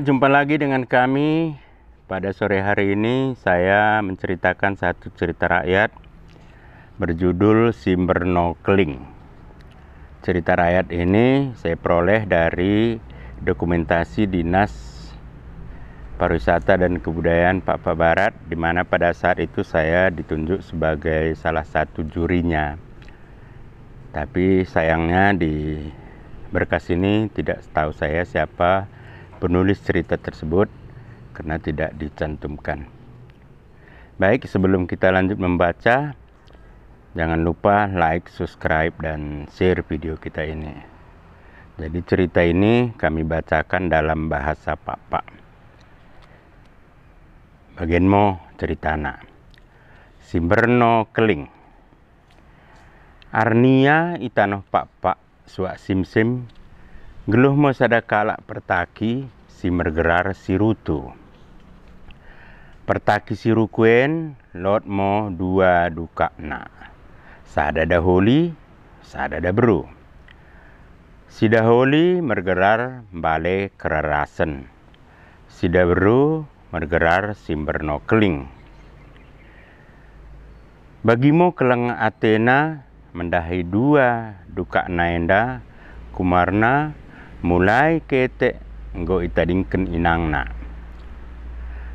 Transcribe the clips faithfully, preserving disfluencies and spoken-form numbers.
Jumpa lagi dengan kami pada sore hari ini. Saya menceritakan satu cerita rakyat berjudul Si Mberno Kelling. Cerita rakyat ini saya peroleh dari dokumentasi Dinas Pariwisata dan Kebudayaan Pakpak Bharat, di mana pada saat itu saya ditunjuk sebagai salah satu jurinya. Tapi sayangnya di berkas ini tidak tahu saya siapa penulis cerita tersebut karena tidak dicantumkan. Baik, sebelum kita lanjut membaca, jangan lupa like, subscribe, dan share video kita ini. Jadi cerita ini kami bacakan dalam bahasa Pakpak. Bagen mo ceritana. Si Mberno Kelling. Arnia i tanoh Pakpak suak Simsim, nggeluh mo sada kalak pertaki si mergerar si Rutu. Pertaki si Rutu en lot mo dua dukakna, sada daholi, sada daberru. Si daholi mergerar Mbale Kerarasen, si daberru mergerar Si Mberno Kelling. Bagi mo kelleng atena mendahi dua dukakna enda, kumarna mulai ketek enggo itadingken inangna.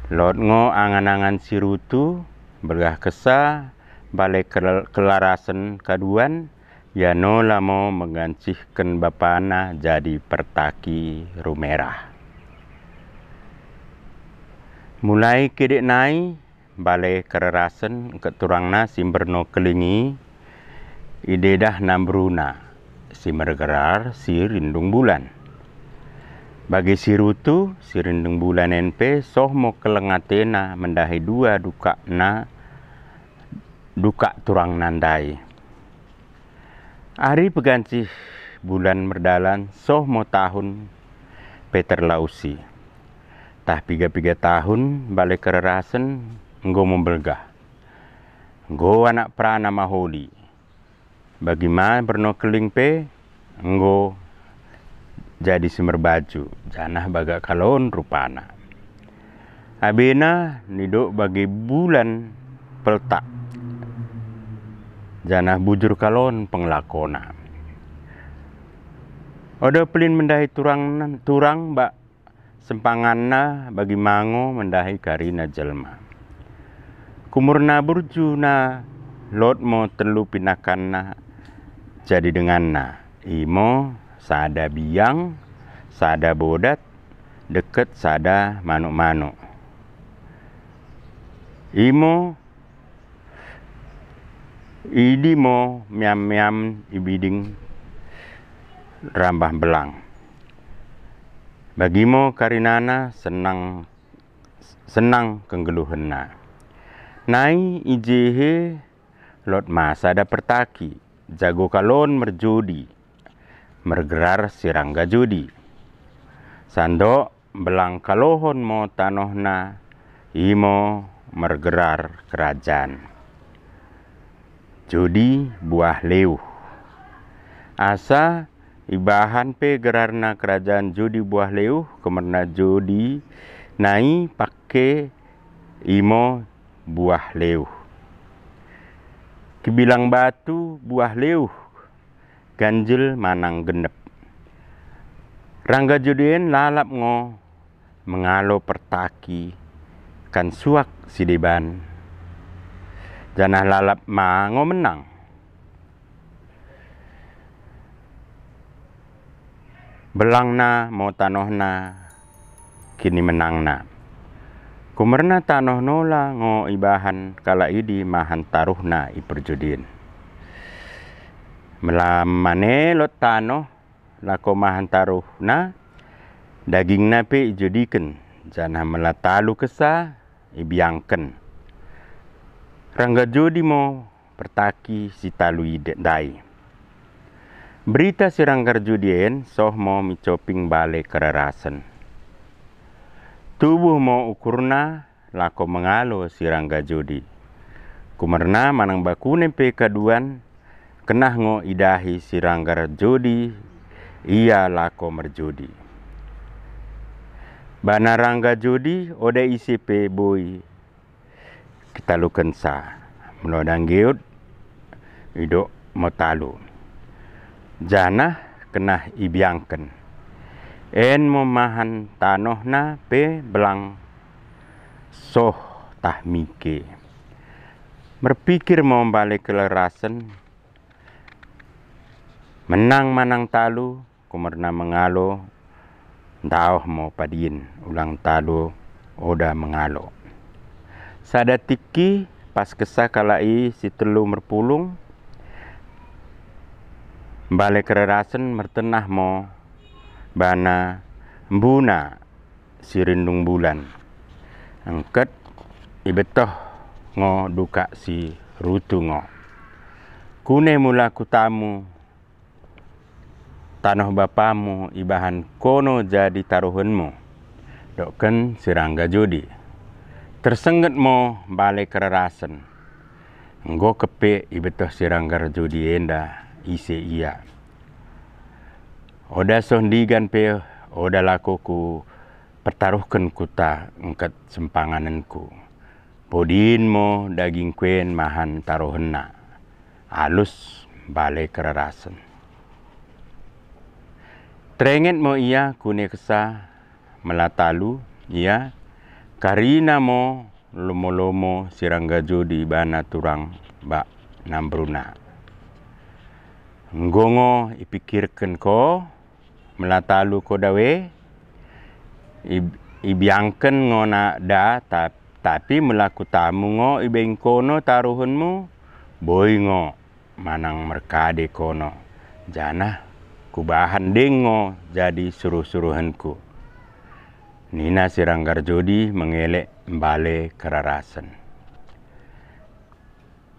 Lot ngo angan-angan si Rutu, mbelgah kessa Mbale Kel-, Kerarasen kaduan, ia nola mo menggancihken bapana jadi pertaki rumerah. Mulai kedek nai, Mbale Kerarasen engket turangna Si Mberno Kelling i, idedah namberruna, si mergerar Si Rindung Bulan. Bagi si Rutu, Si Rindung Bulan en pe soh mo kelleng atena mendahi dua dukakna, dukak turangna ndai. Ari pegancih bulan merdalan soh mo tahun pe terlausi. Tah piga-piga tahun Mbale Kerarasen enggo mo mbelgah. Enggo anak perana maholi. Bagi ma Mberno Kelling pe enggo jadi si merbaju, janah bagak kalon rupana. Abena nidok bagi bulan peltak, janah bujur kalon pengelakona. Oda pellin mendahi turang, turang bak sempanganna bagi ma ngo mendahi karina jelma. Kumurna burjuna lot mo tellu pinakanna jadi denganna, imo sada biang, sada bodat, dekket sada manuk-manuk. Imo idi mo meam-meam i biding rambah mbelang. Bagi mo karinana senang, senang kenggeluhenna. Nai i jehe lot ma sada pertaki, jago kalon merjodi, mergerar Si Rangga Jodi. Sandok mbelang kalohon mo tanohna, imo mergerar kerajaan Jodi Buah Leuh. Asa ibahan pe gerarna kerajaan Jodi Buah Leuh, kumerna jodi nai pakke imo buah leuh. Kibilang batu buah leuh, ganjil manang gennep. Rangga Jodi en lalap ngo mengalo pertaki kan suak sideban, janah lalap ma ngo menang. Mbelangna mo tanohna kinimenangna. Kumerna tanoh nola ngo ibahan kalak idi mahan taruhna i perjodien. Mella mane lot tanoh lako mahan taruhna, dagingna pe ijodiken, janah mella talu kessa ibiangken. Rangga Jodi mo pertaki si talu i ndai. Berita si Rangga Jodi en soh mo mi coping Mbale Kerarasen. Tubuh mo ukurna lako mengalo si Rangga Jodi. Kumerna manang bakune pe kaduan, kennah ngo idahi si Rangga Jodi ia lako merjodi. Bana Rangga Jodi oda ise pe boi kitalukensa. Mula oda nggeut, idok mo talu. Janah kennah ibiangken. En mo mahan tanohna pe belang soh tah mike. Merpikir mo mbale Kerarasen, menang manang talu, kumerna mengalo, ndaoh mo padien, ulang talu oda mengalo. Sada tikki pas kessa kalak i si tellu merpulung, mbale Kerarasen mertenah mo bana embuna si Rindung Bulan. Engket ibettoh ngo dukak si Rutu ngo. Kune mula kutamu tanoh bapamu ibahan kono jadi taruhenmu, dokken si Rangga Jodi. Tersengget mo mbale Kerarasen. Enggo keppe ibettoh si Rangga Jodi enda ise ia. Oda soh ndigan pe oda lako kupertaruhken kuta engket sempanganenku. Podin mo dagingku en mahan taruhenna, alus mbale Kerarasen. Terenget mo ia kune kessa mela talu ia, karina mo lomo-lomo si Rangga Jodi bana turang bak nambruna. Enggo ngo ipikirken ko, mela talu ko dawe, ib-, ibiangken ngo na da, ta-, tapi mela kutamu ngo ibaing kono taruhenmu, boi ngo manang merkade kono, janah kubahan deng ngo jadi suruh-suruhenku, nina si Rangga Jodi mengelek mbale Kerarasen.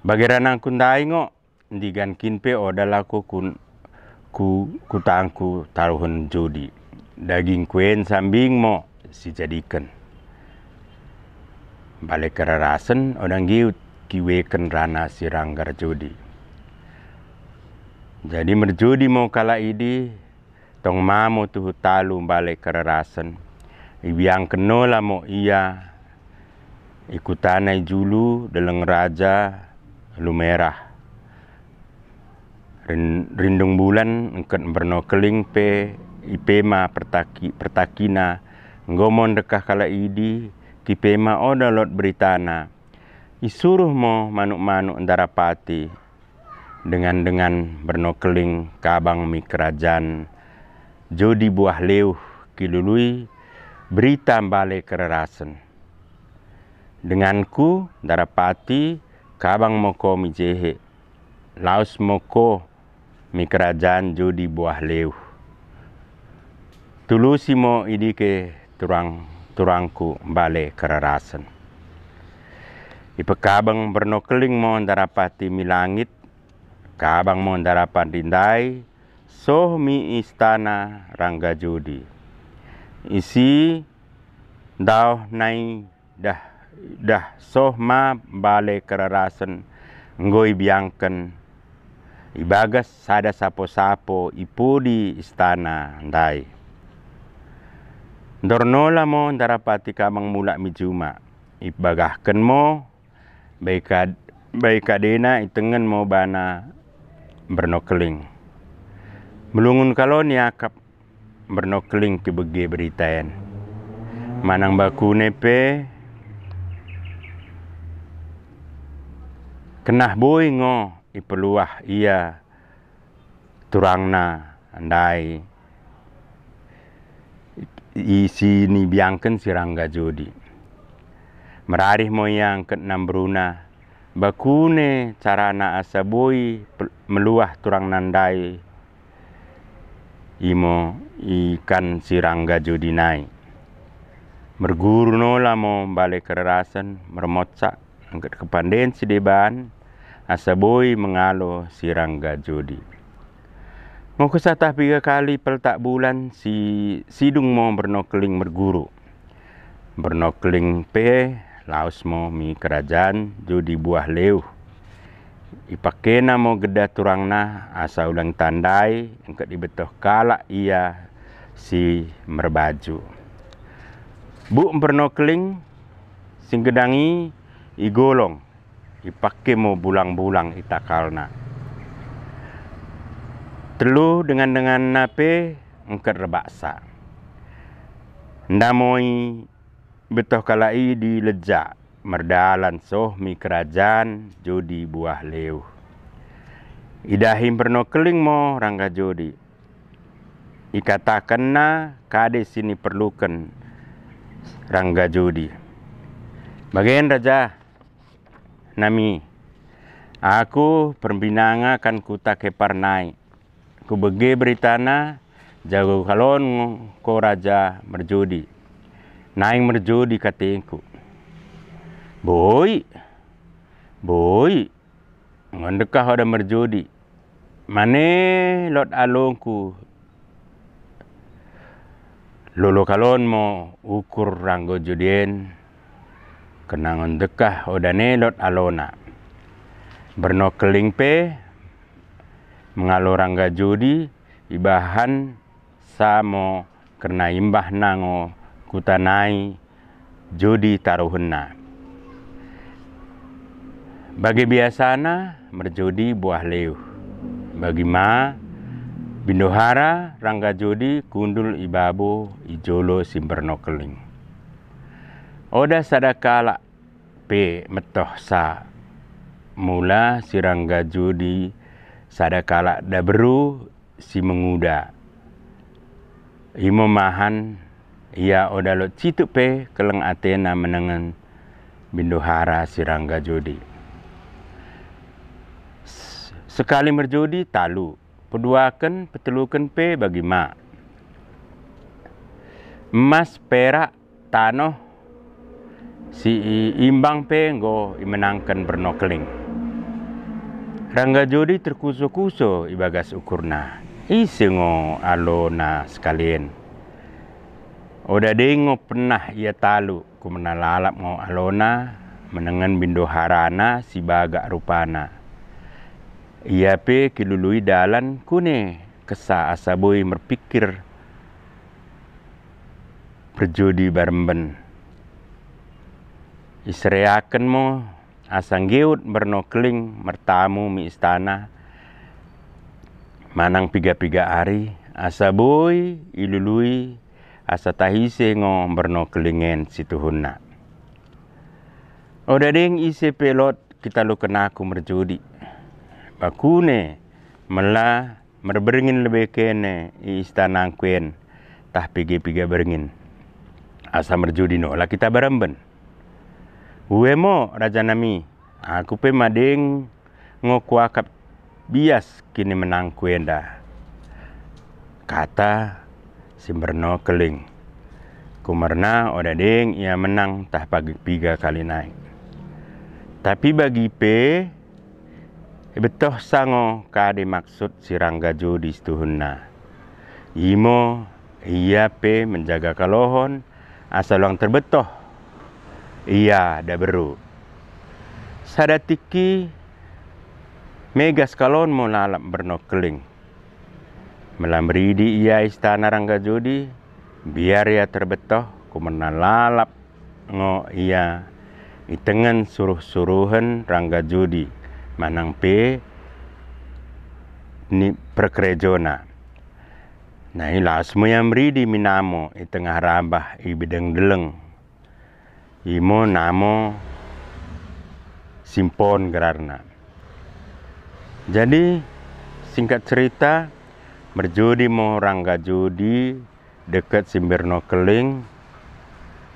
Bage ranangku ndai ngo, ndigan kin pe oda lako ku, ku, kutangku taruhen Jodi. Dagingku en sambing mo sijadiken. Mbale Kerarasen oda nggeut kiweken rana si Rangga Jodi. Jadi merjodi mo kalak idi, tong ma mo tuhu talu mbale Kerarasen. Ibiangken nola mo ia i kutana i julu delleng raja Lumerah. Rin-, Rindung Bulan engket Berno Kelling pe i pe ma pertaki-, pertakina. Enggo mo ndekkah kalak idi, ki pe ma oda lot beritana. Isuruh mo manuk-manuk Ndarapati dengan-dengan Berno Kelling kabang mi kerajaan Jodi Buah Leuh kilului berita mbale Kerarasen. Denganku Ndarapati, kabang mo ko mi jehe, laus mo ko mi kerajaan Jodi Buah Leuh. Tulusi mo idike turang-turangku mbale Kerarasen. Ipekabang Berno Kelling mo Ndarapati mi langit, kabang mo Ndarapati ndai, soh mi istana Rangga Jodi. Isi ndaoh nai dah, dah soh ma mbale Kerarasen enggo ibiangken ibagas sada sapo-sapo i pudi istana ndai. Ndor nola mo Ndarapati kabang mulak mi juma, ibagahken mo bai kad-, bai kadena itengen mo bana Berno Kelling. Melungun kalo niakap Berno Kelling kibege berita en. Manang bakune pe kennah boi ngo ipeluah ia turangna ndai i sinibiangken si Rangga Jodi. Merarih mo ia engket nambruna, bakune carana asa boi pel-, meluah turangna ndai imo ikan si Rangga Jodi nai. Merguru nola mo mbale Kerarasen mermotsak engket kepanden sideban asa boi mengalo si Rangga Jodi. Ngo kessa tah piga kali peltak bulan si sidung mo Berno Kelling merguru. Berno Kelling pe laus mo mi kerajaan Jodi Buah Leuh. Ipakena mo gedda turangna asa ulang tandai engket ibettoh kalak ia si merbaju. Buk Mberno Kelling, singgedang i igolong, ipake mo bulang-bulang itakalna. Tellu dengan-denganna pe engket erbaksa. Nda mo ibettoh kalak i dilejak, merdalan soh mi kerajaen Jodi Buah Leuh. Idahi Mberno Kelling mo Rangga Jodi. Ikatakenna kade siniperluken Rangga Jodi. Bagen raja nami, aku perbinanga kan kuta Kepar nai. Kubege beritana, jago kalon ko raja merjodi. Naing merjodi katengku. Boi, boi, ngo ndekkah oda merjodi. Mane lot alongku. Lolo kalon mo ukur Rangga Jodi en, kerna ngo ndekkah oda ne lot alona. Mberno Kelling pe mengalo Rangga Jodi, ibahan sa mo kerna imbahna ngo kuta nai jodi taruhenna. Bage biasana merjodi Buah Leuh. Bagi ma bindohara Rangga Jodi kundul ibabo ijolo si Mberno Kelling. Oda sada kalak pe mettoh sa. Mula si Rangga Jodi sada kalak daberu si menguda. Imo mahan ia oda lot cituk pe kelleng atena menengen bindohara si Rangga Jodi. S-, sekali merjodi talu, peduaken, petelluken pe bagi ma. Emas, perak, tanoh si imbang pe enggo imenangken Mberno Kelling. Rangga Jodi terkuso-kuso ibagas ukurna. Ise ngo alona sekali en? Oda deng ngo pernah ia talu, kumerna lalap ngo alona menengen bindoharana sibagak rupana. Ia pe kilului dalan kune kessa asa boi merpikir perjodi baremben. Isereaken mo asa nggeut Mberno Kelling mertamu mi istana manang piga-piga ari, asa boi ilului asa tah ise ngo Mberno Kelling en situhunna. Oda deng ise pe lot kitaluken aku merjodi. Bakune mella merberngin lebbe kene i istanangku en, tah piga-piga berngin. Asa merjodi nola kita baremben. Ue mo, raja nami, aku pe madeng ngo kuakap bias kinimenangku enda, kata si Mberno Kelling. Kumerna oda deng ia menang tah piga-piga kali nai. Tapi bagi pe, ibettohsa ngo kade maksud si Rangga Jodi situhunna. Imo ia pe menjaga kalohon asa ulang terbettoh ia daberu. Sada tikki megas kalon mo lalap Mberno Kelling. Mella meridi ia istana Rangga Jodi, biar ia terbettoh, kumerna lalap ngo ia itengen suruh-suruhen Rangga Jodi manang pe ni perkerejona. Nai laus mo ia meridi mi namo i tengah rambah i Bideng Deleng. Imo namo Simpon gerarna. Jadi, singkat cerita, merjodi mo Rangga Jodi dekket si Mberno Kelling,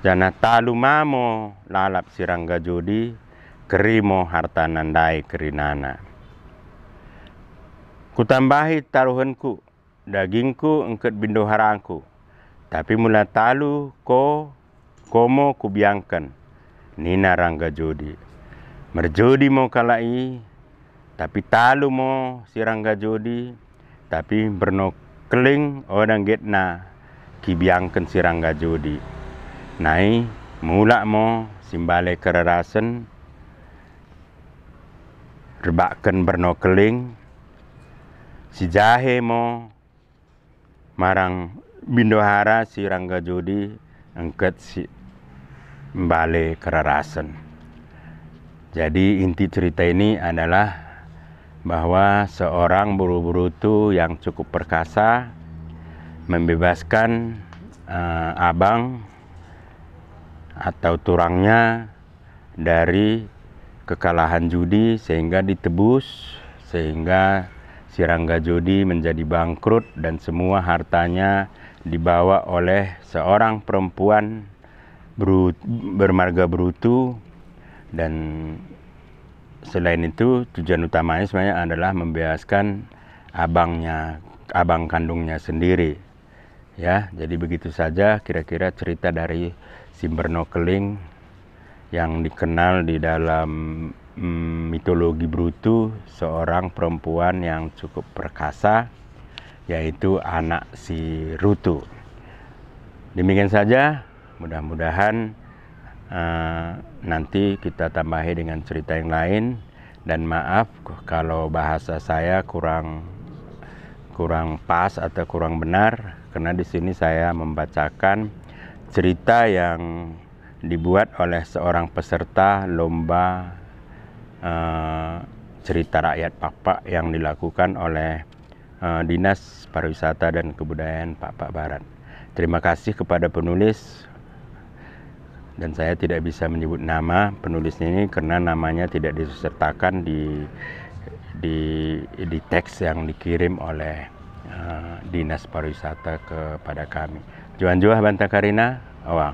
janah talu ma mo lalap si Rangga Jodi, keri mo hartana ndai kerinana. Kutambahi taruhenku, dagingku engket bindoharangku, tapi mula talu ko, ko mo kubiangken, nina Rangga Jodi. Merjodi mo kalak i, tapi talu mo si Rangga Jodi, tapi Mberno Kelling oda nggetna kibiangken si Rangga Jodi. Nai, mulak mo simbale kererasen, rebakken Mberno Kelling, sijahe mo marang bindohara si Rangga Jodi engket si, mbale kerarasen. Jadi, inti cerita ini adalah bahwa seorang beru-berutu yang cukup perkasa membebaskan, eh, abang atau turangnya dari kekalahan judi, sehingga ditebus, sehingga si Rangga Jodi menjadi bangkrut dan semua hartanya dibawa oleh seorang perempuan beru-, bermarga Berutu. Dan selain itu, tujuan utamanya sebenarnya adalah membebaskan abangnya, abang kandungnya sendiri. Ya, jadi begitu saja kira-kira cerita dari Simberno Keling yang dikenal di dalam, mm, mitologi Berutu, seorang perempuan yang cukup perkasa, yaitu anak si Rutu. Demikian saja, mudah-mudahan, eh, nanti kita tambahi dengan cerita yang lain. Dan maaf kalau bahasa saya kurang, kurang pas atau kurang benar, karena di sini saya membacakan cerita yang dibuat oleh seorang peserta lomba, eh, cerita rakyat Pakpak yang dilakukan oleh, eh, Dinas Pariwisata dan Kebudayaan Pakpak Bharat. Terima kasih kepada penulis, dan saya tidak bisa menyebut nama penulisnya ini karena namanya tidak disertakan di, di, di teks yang dikirim oleh, eh, Dinas Pariwisata kepada kami. Njuah-njuah banta karina, oa.